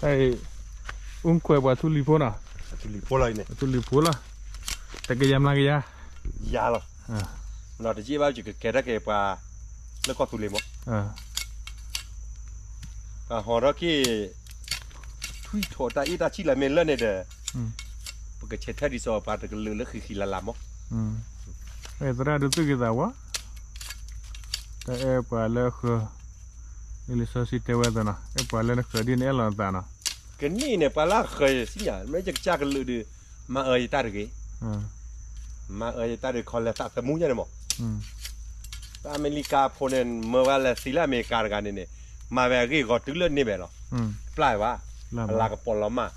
အံၤ အူကွဲးပှၤထူလံၤဖိနီၤ, ထူလံၤဖိလီၤ, တကယၤမျးကယၤ, ယၤလီၤ, မ့ၢ်တကဲဘၣ်ယကကဲထီၣ်က့ၤပှၤလၢကီၢ်သူလ့ၤမး, ပှၤဟီထီၣ်က့ၤ ထွံၣ်ထိးတၢ်အ့ၣ်တၢ်ဆံၣ်လၢမ့ၢ်လၢာ်န့ၣ်ဒီး ပကဆဲးထၢၣ်ဒ်သိးပှၤတကလုာ်လၢဃံဃံလၤလၤမး, သရၣ်ဒိၣ်သူၣ်က့ၤသးဝါ, တၢ်အဲၣ်ပှၤလၢအဃၢၤ, လံာ်စီဆှံတဲဝဲသးနီၤ, အဲၣ်ပှၤလၢနဃၢၤဒ်နအဲၣ်လီၤနသးနီၤ, ကန့ၣ်န့ၣ် ပှၤလၢအဃၢၤစံၣ်ညါ မ့ၢ်ယကစၢ်ကလုာ်ဒီး မၤအၢယတၢ်တဂ့ၤ, မၤအၢယတၢ်ဒုးခီလဲၤသးသမူညါန့ၣ်မး, ပှၤအမဲရကၤဖိန့ၣ် မၢဝဲလဲၤသံလၢအမဲရကၤတဂၤန့ၣ်န့ၣ်, မၤဝဲအဂ့ၢ်ဂီၤတုၤလၢန့ၢ်ဝဲလီၤ, ပျၢ်ဝဲ, အလၤကပီၤလီၤမး,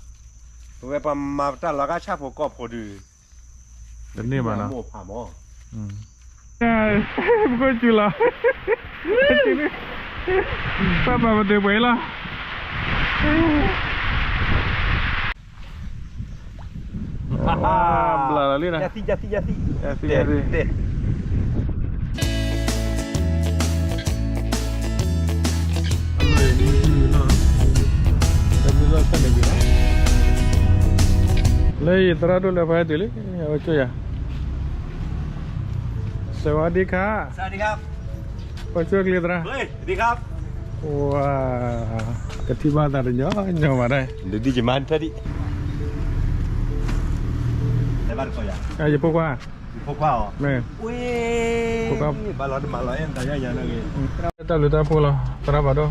ပဝဲပှၤမၤပတၢ်လီၤဂာ်ဆၣ်ဖိကီၢ်ဖိဒုး, တန့ၢ်ဘၣ်နီၤ, မိၢ်ဖးမး, ပကစူၤလီၤ, ပၢ်ပာ်ပတုာ်ပှဲၤအံၤလီၤ ဘျးလီၤလံနီၤ, ယသံယသံယသံ, လၢယသရၣ်ဒိၣ်လၢဖဲတုၤလံ, အဝဲကၠိယၤ, စဝၤဒံခါ, ပှၤကၠိကျ့သရၣ်, ဝၤ, ကထံၣ်ဘၣ်သးတညီညီဘၣ်ဒၣ်, ယဖိခွါ, ဖိခွါ, တၢ်ဘျုးတၢ်ဖှိၣ်လီၤ သရၣ်ဖးဒိၣ်,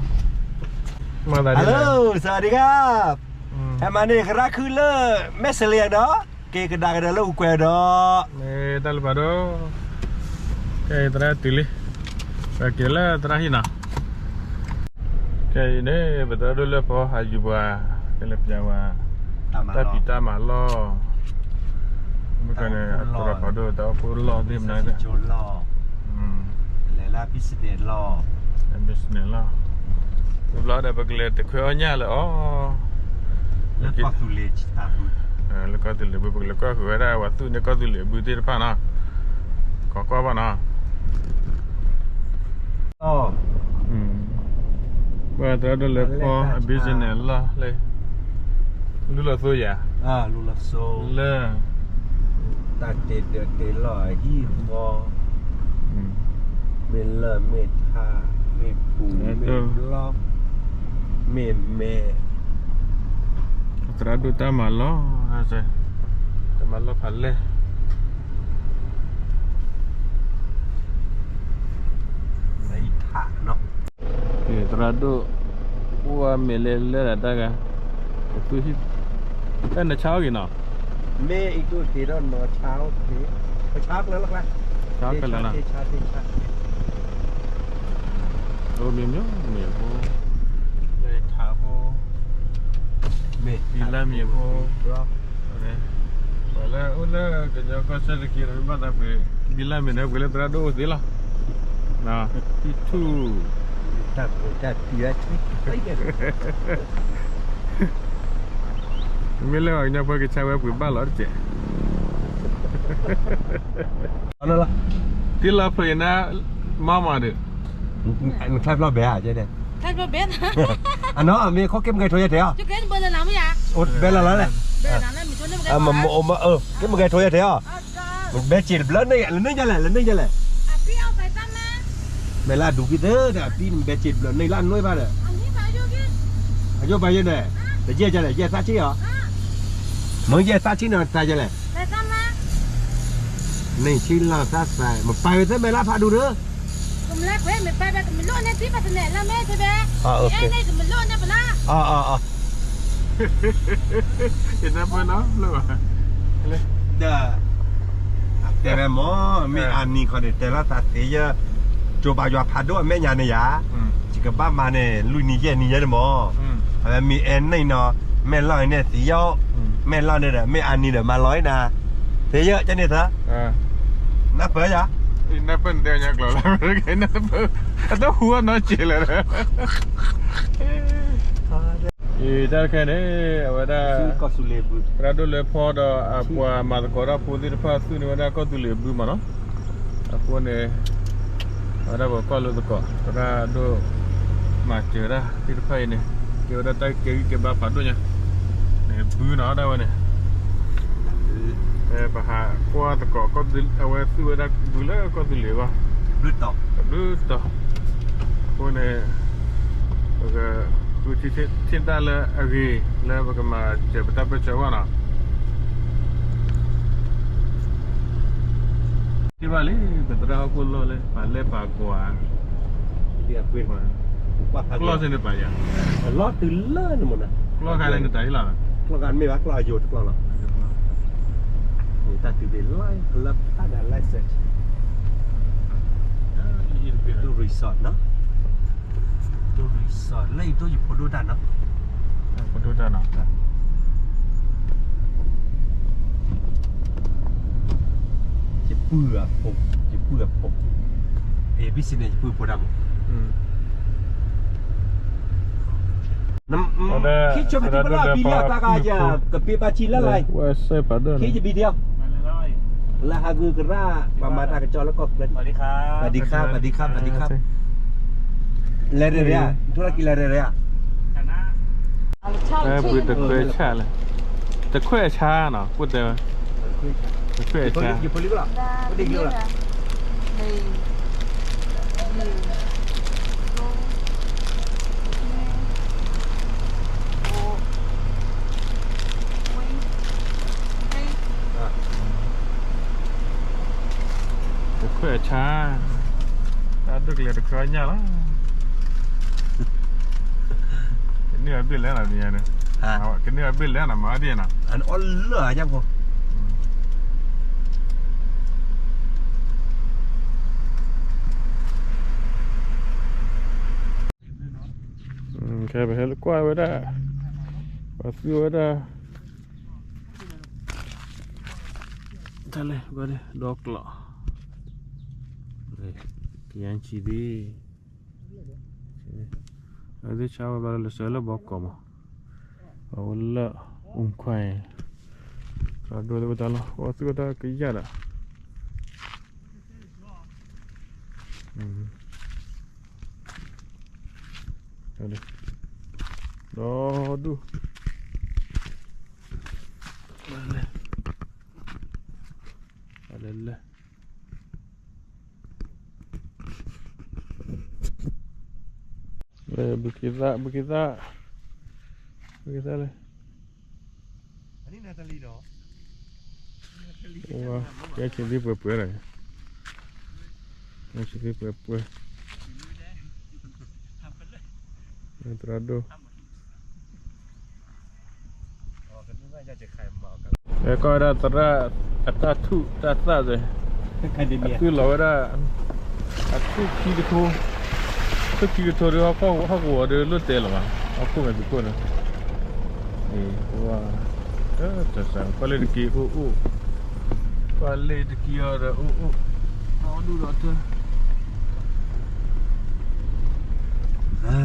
မၤသးဒ်လဲၣ်, ဟဲမၤန့ၢ်သရၣ်ခုလၢ မဲၣ်စလ့ဒီး က့ၤကဒါကဒီးလၢအူကွဲၤဒီး, မ့ၢ်တၢ်ဘျုးဖးဒိၣ်, ခဲအံၤသရၣ်တုၤလံ, ပက့ၤလၢသရၣ်ဟံၣ်နီၤ ခဲအံၤန့ၣ် ပသရၣ်ဒိၣ်လၢဖီဟးယံၤပှၤ, ကလဲၤပျးဝဲ, တၢ်ဖံးတၢ်မၤလီၢ်, မ့ၢ်ကန့ၣ် သရၣ်ဖးဒိၣ်တၢ်အိၣ်ဖှိၣ်လီၢ်သ့ၣ်မနုၤ, လဲၤလၢ business လီၢ်, business လီၢ်, တဘျီဒီးပကလဲၤတခွဲအီၣ်ညၣ်လၢအီၤ, လၢကီၢ်သူလ့ၤဘု, လၢကီၢ်သူလ့ၤဘု ပကလဲၤကွၢ်ဃုာ်ဝဲဒၣ်ပှၤသူၣ်န့ၢ်ကီၢ်သူလ့ၤဘုသ့ၣ်တဖၣ်နီၤ, ကီးကွၢ်ဘၣ်နီၤ ပှၤသရၣ်ဒိၣ်လၢဖီအ business လီၢ်လၢ လူလီၤသိယၤ, လၢ တၢ်တ့ဒၢးတ့လီၢ်အဟံၣ်ဃီ, မ့ၢ်လၢၢ်မ့ၢ်ထး, မ့ၢ်ပူၤမ့ၢ်ဘျီ, မ့ၢ်မဲာ်, သရၣ်ဒိၣ်တၢ်မၤလီၢ်, တၢ်မၤလီၢ်ဖးလဲၢ် သရၣ်ဒိၣ် အိၣ်ဝဲမ့ၢ်လဲၣ်လဲၣ်ဒီးတၢ်ဂၤ, ကသူၣ်ဟံၣ်, တၢ်နဆါအိၣ်ဂ့ၤနီၤ, မ့ၢ်အံၤဒိၣ်တ့ထီၣ်နီၤဆါအိၣ်, ဆါကလၢာ်လီၤ, ဆါကလၢာ်နီၤ, အိၣ်မ့ၢ်မ့ၢ်မ့ၢ်ဖိ, လၢထးဖိ, မ့ၢ်လၢမ့ၢ်ဖိ, ပှၤလၢအိၣ်လၢကညီကီၢ်စဲၣ်တက့ၢ်ဒီး မ့ၢ်ဘၣ်သးပှ့ၤ, ဘံလၢမ့ၢ်န့ၣ် ပှ့ၤလၢသရၣ်ဒိၣ်အိၣ်သ့လီၤ, ထံထူၣ်, မ့ၢ်လၢပှၤကညီဖိကဆါဝဲပှ့ၤဘၣ်လီၤတက့ၢ်, တံၢ်လီၤဖျိယနါ, မၤမၤဒီး, နချါဖျီဘဲဧါ, အနီၢ်မ့ၢ်ခီက့ၤမကဲထိယဲၢ်တဲအီၤ, ဘဲလီၤလီၤလဲၣ်, က့ၤမကဲထိယဲၢ်တဲအီၤ, ဘဲစ့းတဘျီန့ၣ် လၢန့ၣ်ယဲၢ်လဲၣ်, လၢန့ၣ်ယဲၢ်လဲၣ်, မ့ၢ်လၢအဒူးကံသ့ဒီး အပံၢ်နဘဲစ့းတဘျီန့ၣ်လၢအနွံဘၣ်ဒီး, အယိဘၣ်ယဲၢ်န့ၣ်, တယဲၢ်ယဲၢ်လဲၣ်, ယဲၢ်သၣ်ဆံၣ်အီၤ, မ့ၢ်ယဲၢ်သၣ်ဆံၣ်န့ၣ် တၢ်ယဲၢ်လဲၣ် န့ၣ်ဆံလီၤသၣ်သး မပာ်ဝဲသ့ၣ်မဲာ်လၢဖးဒူဒီး, ယနၢ်ပ�ၢၢ်နီၤ, တဲဝဲမ့ၢ် မ့ၢ်အနံၤခီန့ၣ် တဲလီၤသးသ့ယဲၢ်, ကၠိဘၣ်ယွၤဖးဒိၣ်အမဲာ်ညါန့ၣ်ယၤ, ယကဘၣ်မၤန့ၣ် လွံၢ်နံၤယဲၢ်နံၤယဲၢ်န့ၣ်မ့ၢ်, အဝဲမ့ၢ်အဲၣ်န့ၣ်နီၤ, မဲာ်လီၤန့ၣ်သ့ယဲၢ်, မဲာ်လီၤန့ၣ်ဒီး မ့ၢ်အနံၤဒီးမၤလီၤအံၤနၤ, သ့ယဲၢ် ကန့ၣ်သၢ, နၢ်ပၢၢ်ယၤ, နၢ်ပၢၢ်နတဲညါကျိာ်လီၤ, အတဟူအနီၢ်က့ၤလၢာ်, အံၤတၢ်တခါန့ၣ် အဝဲဒၣ် သရၣ်ဒိၣ်လၢဖီဒီးအပှၤမၤသကိးတၢ်ဖိသ့ၣ်တဖၣ်သူၣ်န့ၢ်ဝဲဒၣ်ကီၢ်သူလ့ၤအဘုမးနီၤ, အဃိန့ၣ် အဝဲဒၣ်ပှၤကွၢ်လိသကိး သရၣ်ဒိၣ်မၤစၢၤဝဲဒၣ်သ့ၣ်တဖၣ်အံၤန့ၣ် ဝဲဒၣ်တၢ်ကဲဂံၢ်ကဲဘါဖးဒိၣ်ညါ, န့ၣ်ဘုနီၤဒၣ်ဝဲန့ၣ်, ပဟးကွၢ်သကိးကီၢ်သူလ့ၤ အဝဲသူၣ်ဝဲဒၣ်ဘုလၢကီၢ်သူလ့ၤအဂီၢ်, တဘျုးတီၤ, အဃိန့ၣ် ပကဃုထံၣ်တၢ်လၢအဂ့ၤ လၢပကမၤစၢၤပတၢ်ပၢၢ်ဆၢအဂီၢ်နီၤ. ထံၣ်ဘၣ်လံ ပသရၣ်ဟီၣ်ခိၣ်လီၢ်လၢ ပှၤလဲၤပှၤကွၢ်, ကျီၢ်စ့ၢ်န့ၣ်ပာ်ယၤ, လီၤတုၤလၢနမနၤ, ကျီၢ်ခါန့ၣ်နတၢ်ဟ့ၣ်လီၤ, ကျီၢ်ခါမ့ၢ်ဘၣ်ကျီၢ်အယိာ်တကျီၢ်လီၤ, တၢ်တုၤဘ့ၣ်လၢဖးဒၣ်လၢစဲး, ဒူ resort နီၤ, ဒူ resort လၢအံၤဒိၣ်ယဖိဒိၣ်တၢ်နီၤ, ဖိဒိၣ်တၢ်နီၤ. ယပုၢ်အဖိ, ယပုၢ်အဖိ, ယပုၢ်အဖိတၢ်မး, ခံဆိပတံပလီၢ်ဘံလၢတၢ်ကယၤ ကပ့ၤဘၣ်ဆံလၢ်လၢ်, ခံယဘံဒံး, လၢဟးဂုာ်ကရၣ် ပှၤမၤတၢ်ကစီၣ်လၢကီၢ်ချၢ, ပဒံခါ ပဒံခါ ပဒံခါ, လဲၤရဲၣ်ရဲၣ်ဧါ, ထိၣ်လၢက့ၤလဲၤရဲၣ်ရဲၣ်ဧါ. တခွဲးဆါလဲၣ်, တခွဲးဆါနီၤ, ကွၢ်တဲဝဲ, တခွဲးဆါ, တခွဲးဆါ, တၢ်ဒိၣ်ကလဲၤတခွဲးညၣ်လီၤ. ကန့ၢ်အဘ့ၣ်လဲၣ်နီၤ, ကန့ၢ်အဘ့ၣ်လဲၣ်နီၤ, မၤဒ်နီၤ, အီၣ်လၢအညၣ်ဖိ. ခဲပဟဲလၢကွၢ်ဝဲဒၣ်, ပှၤသူဝဲဒၣ်, တၢ်လဲၣ်, ဒီကျိး, ကယၤဆံးဒံး, အဝဲသ့ၣ်ဆါဝဲဘျီလၢစၢၤလၢဘီကီးမး, အဝဲလၢအူခွါ, သရၣ်ဒိၣ်သ့ၣ်ဝဲတၢ်လီၢ် ပှၤသူဝဲတၢ်ကယၢ်ဒီး ဒီဒူၣ်, လဲၤလဲၤ, လဲၤဘုခ့သၣ် ဘုခ့သၣ်, ဘုခ့သၣ်လဲၣ်. ကဲဆံးသ့ပှဲၤပှဲၤဒီး, ကဲဆံးသ့ပှဲၤပှဲၤ, သရၣ်ဒိၣ်. ကီၢ်ဝဲဒၣ်သရၣ်အတၢ်ထူၣ်တၢ်သၣ်သ့ၣ်, အသူၣ်လီၤဝဲဒၣ် အထူၣ်ခံကထိ, ထူၣ်ခံကထိဒီး ဟီၣ်ကဝီၤဒီးလိၣ်တဲလီၤဘၣ်, ဟီၣ်ခိၣ်မဲာ်ဖံးခိၣ်န့ၣ်, ကွၢ်လ့ၣ်တက့ၤအိၣ်အိၣ်, ကွၢ်လ့ၣ်တက့ၤအီၤဒီးအိၣ်အိၣ်, ဒီဒူၣ်ဒီထ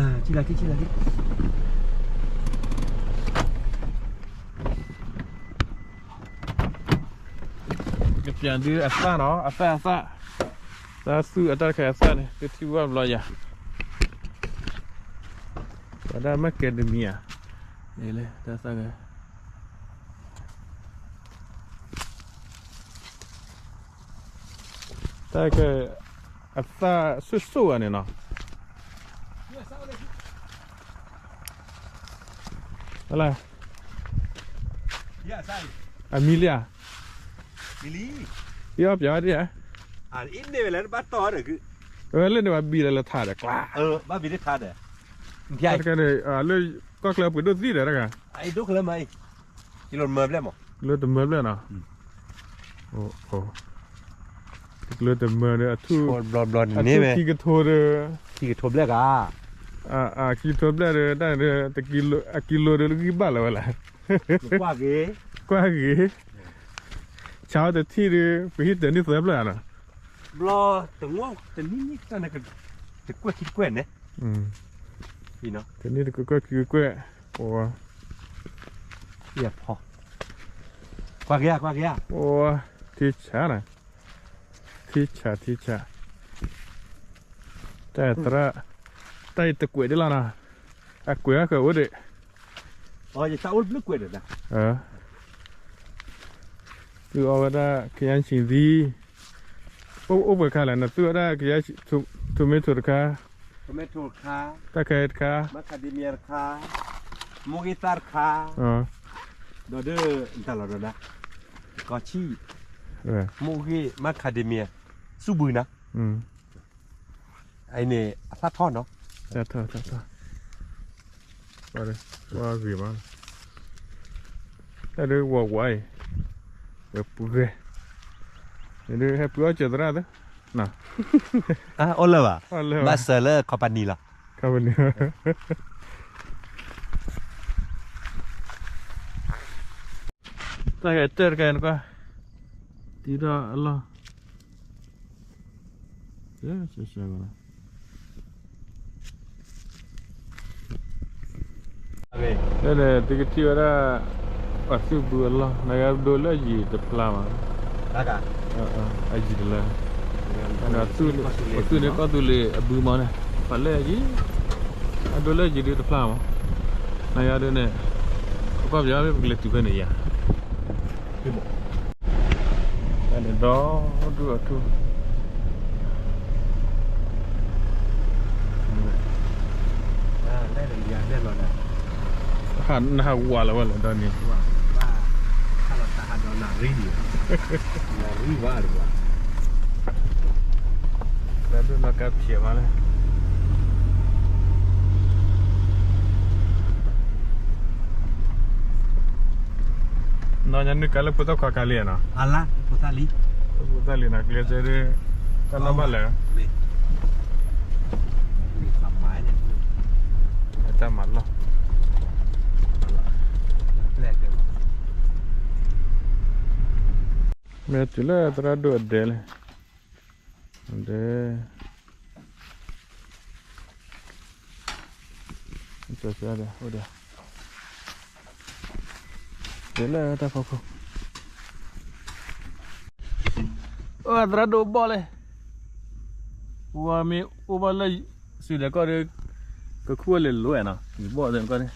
ၢ, ဆံလၤခံ ဆံလၤခံ ကပျၢ်ဒုးအသၣ်နီၤ, အသၣ်အသၣ်, တၢ်သူၣ်အတၢ်တခါအသၣ်န့ၣ် သုထံၣ်ဘၣ်ဘျီယၤ, ပှၤဒၣ်မ့ၢ်ကဲတမံၤဧါ, န့ၣ်လၢတၢ်သၣ်ဂၤ, တၢ်ကဲအသၣ်ဆိၣ်ဆိၣ်ဂၤန့ၣ်နီၤ, အမံၤလံဧါ, ယီၢ်ပျၢ်ဝဲဒၣ်ဧါ, အဝဲလၢန့ၣ်ဘၣ်ဘံၣ်လၢလၢထါဒီးကျါ, ဘၣ်ဘံၣ်လၢထါဒီး, တၢ်တခါန့ၣ် လၢကီၢ်ချၢပှ့ၤဒိၣ်သံဒီးတၢ်ဂၤ, ကလၢတမၢဘျဲၣ်မး, ကလၢတမၢဘျဲၣ်နီၤ, ကလၢတမၢဒီး အထူၣ်ခံကထိဒီး, ခံကထိဘျဲၣ်ဂၤ, ခံကထိဘျဲၣ်ဒီး တၢ်န့ၣ်ဒီး အကံလိဒီးလၢဂံၢ်ဘၣ်လၢၤဝဲလဲၣ်, ကွၢ်ဂ့ၤ, ဆါဝဲတထံၣ်ဒီး ပဟံၣ်တၢၤန့ၢ်သၢဖျၢၣ်နီၤ, ဘျီတနံၣ်တကွဲၢ်ခံတကွဲၢ်န့ၣ်, တနံၣ်တကွဲၢ်ခံကကွဲၢ်, ကွၢ်က့ၤဧါ, ကွၢ်က့ၤဧါ, ထံဆးနီၤ, ထံဆး ထံဆး, တၢ်သရၣ်, တၢ်အံၤတကွဲးဒ်လီၤနီၤ, အကွဲးအဃၢၤအိၣ်ဒံး, ယသးအိၣ်ဘျုးကွဲးဒံး, သုအီဝဲဒၣ် ခရံာ်ဆံၣ်သံ, အိၣ်ပှဲၤခါလဲၣ် နသုဝဲဒၣ် ခရံာ်ဆံၣ်, ထူမ့ၢ်ထူတခါ, တၢ်ခဲတခါ, မိၢ်ဂ့ၢ်သၣ်တခါ, ဒီးဒၢတၢ်လီၤဒီးဒၣ်, ကီၢ်ဆံၣ်, မိၢ်ဂ့ၢ် macadamia, ဆူၣ်ဘုနၤ အံၤန့ၣ် အသၣ်ထီၣ်နီၤ, ဝါဂ့ၤမး, တၢ်ဒုးဝီၤဝါအံၤ, ဝဲပူၤဂဲၤ, ဒုးဟဲပူၤအီၣ်စၢၤသရၣ်သၢ, အီၣ်လၢၤဘၣ်, ဘၣ်စၢၤလၢ company လီၤ, company တၢ်ဂဲၤတၢ်တကဲနကွၢ်, တံၤထီၣ်အလီၢ်, ဖဲန့ၣ် သုကထံၣ်ဝဲဒၣ် ပှၤသူၣ်ဘုအလီၢ် နကဒိလၢအယံၤတဖျါမး, အယံၤတလၢ, ပှၤသူၣ်န့ၢ်ကီၢ်သူလ့ၤအဘုမးန့ၣ်, ပှၤလၢအယံၤ, အဒိလၢအယံၤဒုတဖျါမး, နယၤဒုန့ၣ်, ကကွၢ်ပယီၤမ့ၢ်ပကလဲၤတုၤဖဲန့ၣ်ယၤ တၢ်န့ၣ်ဒီဒူၣ်အထူၣ်, နဟးဝးလီၤဝဲလၢဒီးန့ၣ်, တၢ်ဒိၣ်နီၢ်ကါဖျဲးမးလၢ နီၢ်ညါနုၢ်ကါလၢဖိသၣ်ခွါကါလံနီၤ, ဖိသၣ်လံနီၤ ကျဲစဲဒ်, တၢ်နီၢ်ဘၣ်လၢာ်, တၢ်မၤလီၢ်, မ့ၢ်တုၤလၢသရၣ်ဒိၣ်အဒဲလဲၣ်, ဒဲ တဲလၢတၢ်ဖီခိၣ်, သရၣ်ဒိၣ်ဘီၣ်လဲၣ်, ဝဲမ့ၢ်အိၣ်ဘၣ်လၢ စံးဒဲးကီၢ်ဒီး ကခူၣ်ဝဲလဲၤလိၤဝဲနီၤ, ယဘီၣ်သဲးကီၢ်န့ၣ်,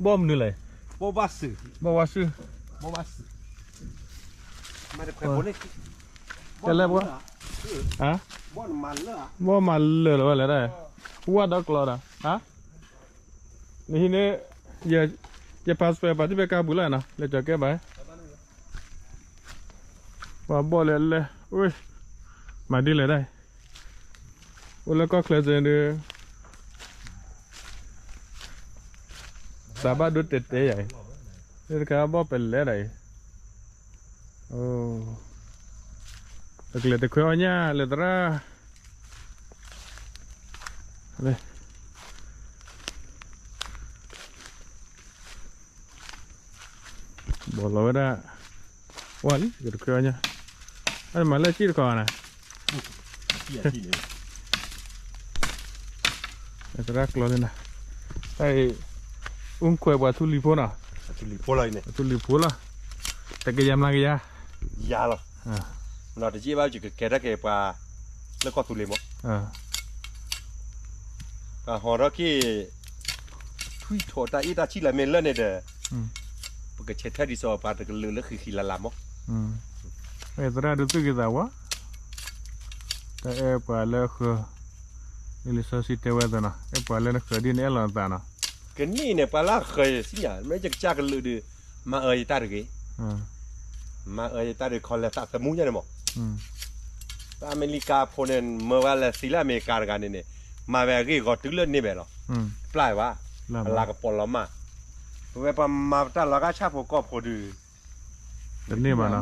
ဘီၣ်မနုၤလဲၣ်, ဘီၣ်ဝါစုၣ်, ဘီၣ်ဝါစုၣ်, တဲလၢပှၤ, ဘီၣ်မၤလၢာ်လီၤဝဲလဲၣ်, ဝါဒီးကျီဒီး, နဟံးန့ၢ်, ယ passport ပာ်တံၢ်ဖဲကါပူၤလီၤနီၤ လဲၤကၠီၤကဲဘၣ်, ပှၤဘီၣ်လဲၣ်လဲၣ်, မၤဒ်လဲၣ်ဒၣ်, အိၣ်လၢကီၢ်ချၢစ့ၢ်ဒုး, သးဘၣ်ဒိတဲာ်တဲာ်ယၤအံၤ, လၢတခါဘီၣ်ပလဲၤဒၣ်အံၤ, တကျဲၤတခွဲအီၣ်ညၣ်လၢသရၣ် ဘီၣ်လီၤဝဲဒၣ်, ဝါလံ ကတခွဲအီၣ်ညၣ်, အမၤလၢစံၣ်တခီနၤ, သရၣ်ကျီလၢနၤ, တၢ်အံၤ, အူခွဲးပှၤထူလံၤဖိနီၤ, ထူလံၤဖိလီၤ, တကယၤမျးကယၤ, ယၤလီၤ, နီၤတက့ၢ်ဘၣ် ယကကဲထီၣ်က့ၤပှၤ, လၢကီၢ်သူလ့ၤမး ပှၤဟီၣ်ထီၣ်က့ၤ, ထွံၣ်ထီၣ်တၢ်အ့ၣ်တၢ်ဆံၣ်လၢမ့ၢ်လၢန့ၣ်ဒီး, ပကဆဲးထၢၣ်ဒ်သိးပှၤတကလုာ်လၢဃံဃံလၤလၤမး, သရၣ်ဒုးသူၣ်က့ၤသးဝါ, တၢ်အဲၣ်ပှၤလၢဃၢၤ, လံာ်စီဆှံတဲဝဲအသိးနီၤ အဲၣ်ပှၤလၢနဃၢၤဒ်နအဲၣ်လီၤနသးနီၤ, ကန့ၣ်န့ၣ် ပှၤလၢအဃၢၤစံၣ်ညါ မ့ၢ်ယကစၢ်ကလုာ်ဒီး, မၤအၢယတၢ်တဂ့ၤ မၤအၢယတၢ်ဒီးခီလဲၤသးသမူညါန့ၣ်မး, ပှၤအမဲရကၤဖိန့ၣ် မၢဝဲလဲၤသံလၢအမဲရကၤတဂၤန့ၣ်န့ၣ်, မၤဝဲအဂ့ၢ်အဂီၤတုၤလၢန့ၢ်ဘၣ်လီၤ, ပျၢ်ဘၣ်, အလၤကပီၤလီၤမး, ပဝဲပှၤမၤပတၢ်လီၤဂာ်ဆၣ်ဖိကီၢ်ဖိဒီး, တန့ၢ်ဘၣ်နီၤ,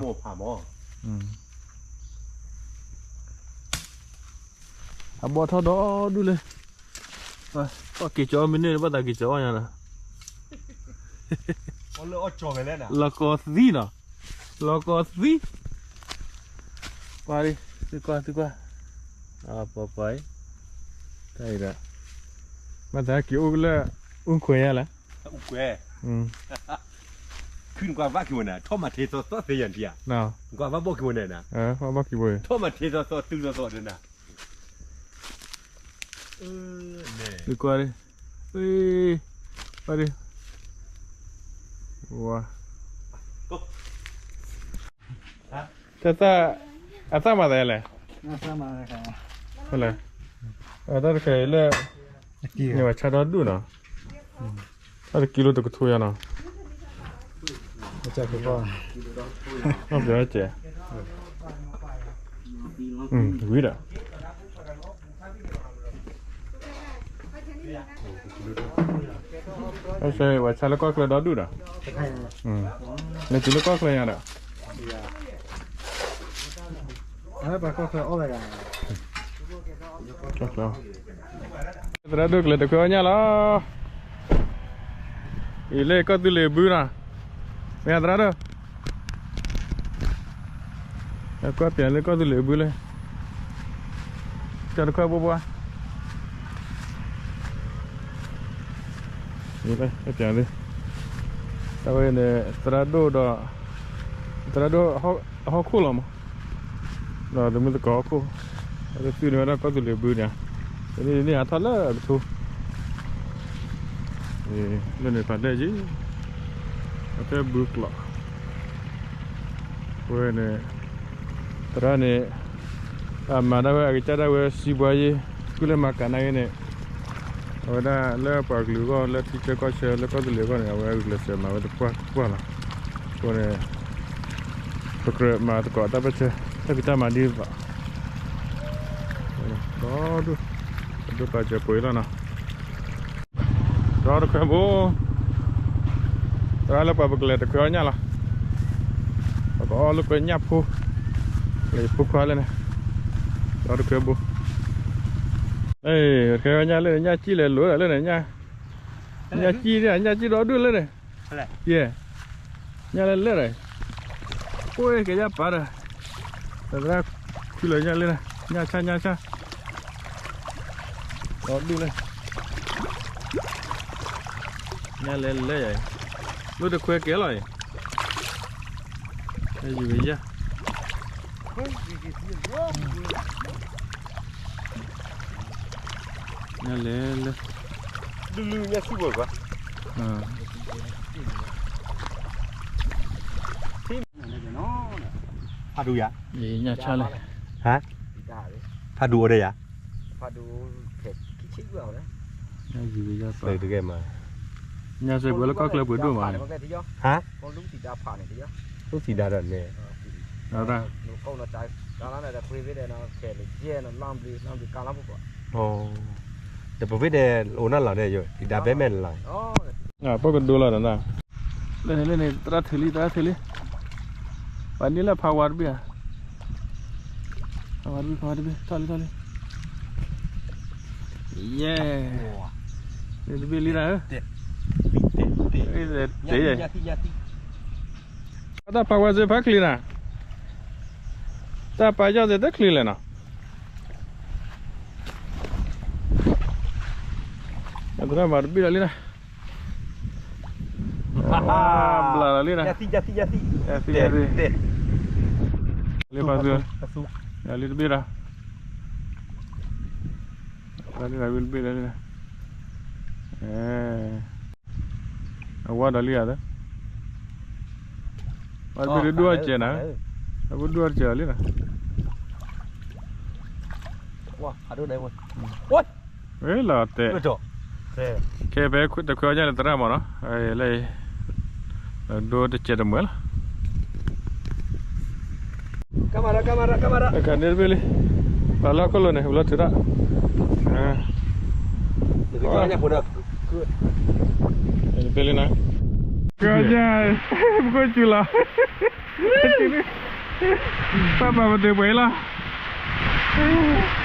အဘီၣ်ထီၣ်ဒီဒူၣ်လၢ, ဘၣ်က့ၤကၠီမ့ၢ်န့ၢ် ဘၣ်သးက့ၤကၠီအီၣ်ညါနီၤ, လီၤကီသံနီၤ, လီၤကီသံ, ကွၢ်, သုကွၢ်သုကွၢ်, ပှၤပှၤ, တၢ်အံၤဒီး, ဘၣ်သးက့ၤအိၣ်လၢ, အူခွဲးယါလဲၣ်, အူခွဲး, ခုနကွၢ်ဘၣ်က့ၤဝဲန့ၣ် ထီၣ်မၤထ့သီသီသ့ယၤတံၢ်ဧါ, ကွၢ်ဘၣ်ဘီၣ်က့ၤဝဲန့ၣ်, ထီၣ်မၤထ့သီသီတုၤသီသီဒီးနၤ, သုကွၢ်, အ့, ဝါ, တၢ်သၣ်, အသၣ်မၤသးလဲၣ်, လဲၣ်, အတၢ်တခါအံၤလၢ န့ၢ်ဝဲဆၣ်ဒီဒူၣ်နီၤ, တၢ်တကံလိတကထိယၤနီၤ, အီၣ်ပျဲၢ်, ဝံၤဒီး အဝဲဆၣ်လၢကီၢ်ချၢဒီဒူၣ်ဒီး, နကံၤလၢကီၢ်ချၢညါဒီး, သရၣ်ဒိၣ်ကလဲၤတခွဲအီၣ်ညၣ်လီၤ, အံၤလၢကီၢ်သူလ့ၤဘုနီၤ, မ့ၢ်သရၣ်ဒိၣ် ကွၢ်ပၠးလၢကီၢ်သူလ့ၤဘုလၢ ကၠီတခွဲဘိဘှါ, ပၠးလၢ တၢ်ဝဲန့ၣ် သရၣ်ဒိၣ်ဒီး သရၣ်ဒိၣ်အဟီၣ်ခိၣ်လီၤမး, ဒီးသမုၢ်သကိးဟီၣ်ခိၣ်, အဝဲသ့ၣ်န့ၢ်ဝဲဒၣ်ကီၢ်သူလ့ၤဘုန့ၣ်, န့ၣ်အထီၣ်လၢအကထိ လၢန့ၣ်ဖးဒဲးက့ၤ, အဖဲဘုကျိး, ဝဲန့ၣ် သရၣ်န့ၣ် အမၤဒၣ်ဝဲအကစၢ်ဒၣ်ဝဲစံးဘှါယ့ၣ်, ဃုလၢမၤကးနၣ်ဂ့ၤန့ၣ်, အဝဲဒၣ်လၢပှၤကလုာ်အဂီၢ် လၢထံဆၢကီၢ်ဆၢ လၢကီၢ်သူလ့ၤအဂီၢ်န့ၣ် အဝဲဂုာ်ကျဲးစၢးမၤဝဲတပှၢ်တပှၢ်လီၤ. အဃိန့ၣ် ပကြၢးမၤသကိးတၢ်ပၢၢ်ဆၢ တၢ်ဖံးတၢ်မၤဒ်သိး ဒီဒူၣ်, ဒိၣ်ပာ်စၢၤပှ့ၤလီၤနီၤ. ဒီတခွဲဘိ, သရၣ်လၢပှၤပကလဲၤတခွဲအီၣ်ညၣ်လီၤ. ပကအီၣ်လၢကွဲညၣ်ဖိ, လဲၤဖိခွါလၢန့ၣ်, ဒီတခွဲဘိ, တခွဲအီၣ်ညၣ်လၢန့ၣ် ညၣ်ကံၣ်လဲၤလိၤဒီးလၢန့ၣ်, ညၣ်ကံၣ်, ညၣ်ကံၣ်ဒီဒူၣ်လၢန့ၣ်, ယဲၢ်, ညၣ်လဲၤလဲၤဒီး, အိၣ်ကဲယၢ်ပာ်ဒီး, သရၣ်ခွံလၢညၣ်လၢန့ၣ် ညၣ်ဆၣ်ညၣ်ဆၣ် ဒီဒူၣ်လၢ, ညၣ်လဲၤလဲၤယၤအံၤ, လၢတခွဲကဲလီၤအံၤ, ယံၤဝဲယၤ, ညၣ်လဲၤလဲၤ, ဒုးလုၢ်ညၣ်ဆူၣ်ဘၣ်ကွၢ် ဖးဒိၣ်ယၤ, ညၣ်ဆၣ်လဲၣ်, ဟါ, ဖးဒိၣ်အိၣ်ဒီးယၤ, ဖးဒိၣ်, တကဲမး, ညၣ်စဲးပှဲၤလၢကီၢ်ချၢပှဲၤဒိၣ်မး, ဟါ, လူစံးဒါဒီးန့ၣ်, တပဝဲဒီးအိၣ်နီၢ်လီၤဒီး တခွဲဘ့ၣ်ဒီးနီၤ ခဲလၢာ်ယဲၢ်နီၤ လီၢ်ဘျုးနီၤ ဘျုးကါလီၤဖိကီး, ပကဒိလီၤနီၤ, လၢန့ၣ်လၢန့ၣ် သရၣ်ထုးလံ သရၣ်ထုးလံ, ပှၤန့ၢ်လၢဖးဝါတဘ့ၣ်ဧါ, ဖးဝါတဘ့ၣ် ဖးဝါတဘ့ၣ် ထီၣ်လံ ထီၣ်လံ, ယဲၢ်, န့ၣ်တဘ့ၣ်လံနၤဧၢ, တ့, တၢ်ဖးဝါစ့ဖးချံနၤ, တၢ်ပာ်ယီၢ်စ့တချံလဲၣ်နီၤ, သရၣ်မၤတဘ့ၣ်လီၤလံနၤ, ဘျးလီၤလံနၤ, လံဖးသု, လံတဘ့ၣ်ဒီး, လံတဘ့ၣ်လီၤလံ, အဝဲဒီးလံဧါ, အဝဲတဘ့ၣ်ဒိၣ်အစဲးနၤ, အဝဲဒိၣ်အစဲးလံနၤ, ဝဲလီၤတဲာ်, ခဲဖဲတခွဲအီၣ်ညၣ်လၢသရၣ်မးနီၤ, လၢ ဒိတစဲးတမှဲၤလီၤ, ကမၤရၢ် ကမၤရၢ် ကမၤရၢ် အခါန့ၣ်တဘ့ၣ်လံ, ပှၤလၢဟီၣ်ခိၣ်လိၤန့ၣ် ပလီၢ်ထုးထီၣ်, တဘ့ၣ်လံနၤ, ကၢ်ညါ, ပကိးစူၤလီၤ, ပၢ်ပာ်ပတုာ်ပှဲၤအံၤလီၤ.